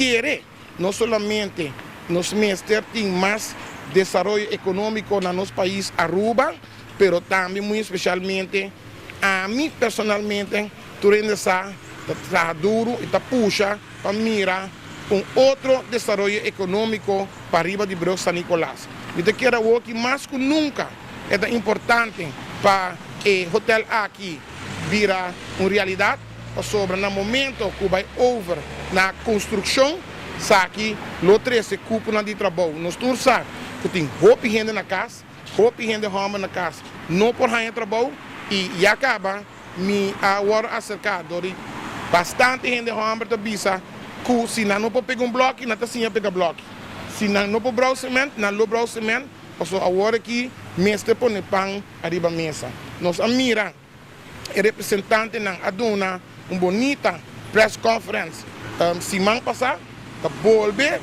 kere no solamente nos mester tin mas desaroyo economico na nos pais Aruba, pero tambe muy especialmente ami personalmente, tur hende sa, ta traha duro y ta pusha pa mira un otro desaroyo economico pariba di brug San Nicolas. Mi ta kere awoki mas cu nunca e ta importante pa e hotel aki bira un realidad, pasobra na momento cu bay over na construccion, esaki lo trece cuponan di trabou. Nos tur sa cu tin hopi hende na cas, hopi hende homber na cas no por haya trabou, y ya caba mi a wordo acerca door di bastante hende homber ta bisa cu si nan no por pega un bloki, nan ta siña pega bloki. Si nan no por brouw cement, nan lo brouw cement, pasobra awor aki mester pone pan ariba mesa. Nos a mira e representantenan a duna un bonita press conference siman pasa, ta bolbe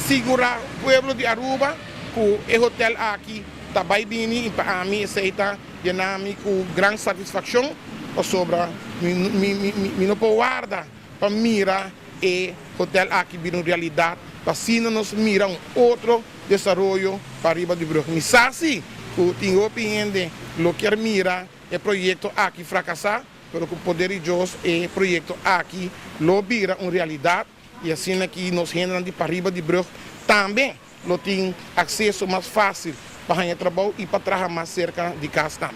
sigura pueblo di Aruba cu e hotel aki ta bay bini, y pa ami esey ta yena mi cu gran satisfaccion, pasobra mi no por warda pa mira e hotel aki bira un realidad, pa asina nos mira un otro desaroyo pariba di brug. Mi sa si cu tin hopi hende lo kier mira e proyecto aki fracasa, pero cu poder di Dios e proyecto aki lo bira un realidad, y asina aki nos hendenan di pariba di brug tambe lo tin acceso mas facil pa haya trabou y pa traha mas cerca di cas tambe.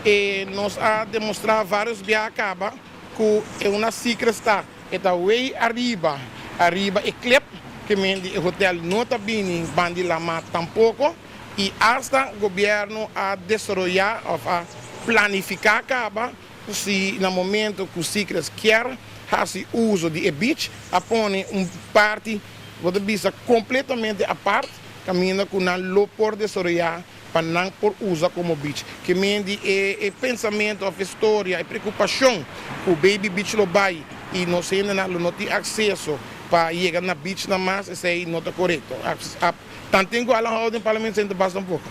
E nos a demostra varios biaha caba cu e una secret sta e ta way ariba, ariba e klip, kiermen di e hotel no ta bini bandi lama tampoco, y hasta gobierno a desaroya of a planifica caba si na momento cu Secrets kier haci uso di e beach, a pone un parti, bo ta bisa, completamente apart, caminda cu nan lo por desaroya pa nan por usa como beach. Kiermen di e pensamento of historia, e preocupacion cu Baby Beach lo bay y nos hendenan lo no tin acceso pa yega na beach na mas, esey no ta corecto. Tanto cu ala houden parliament center basta un poco.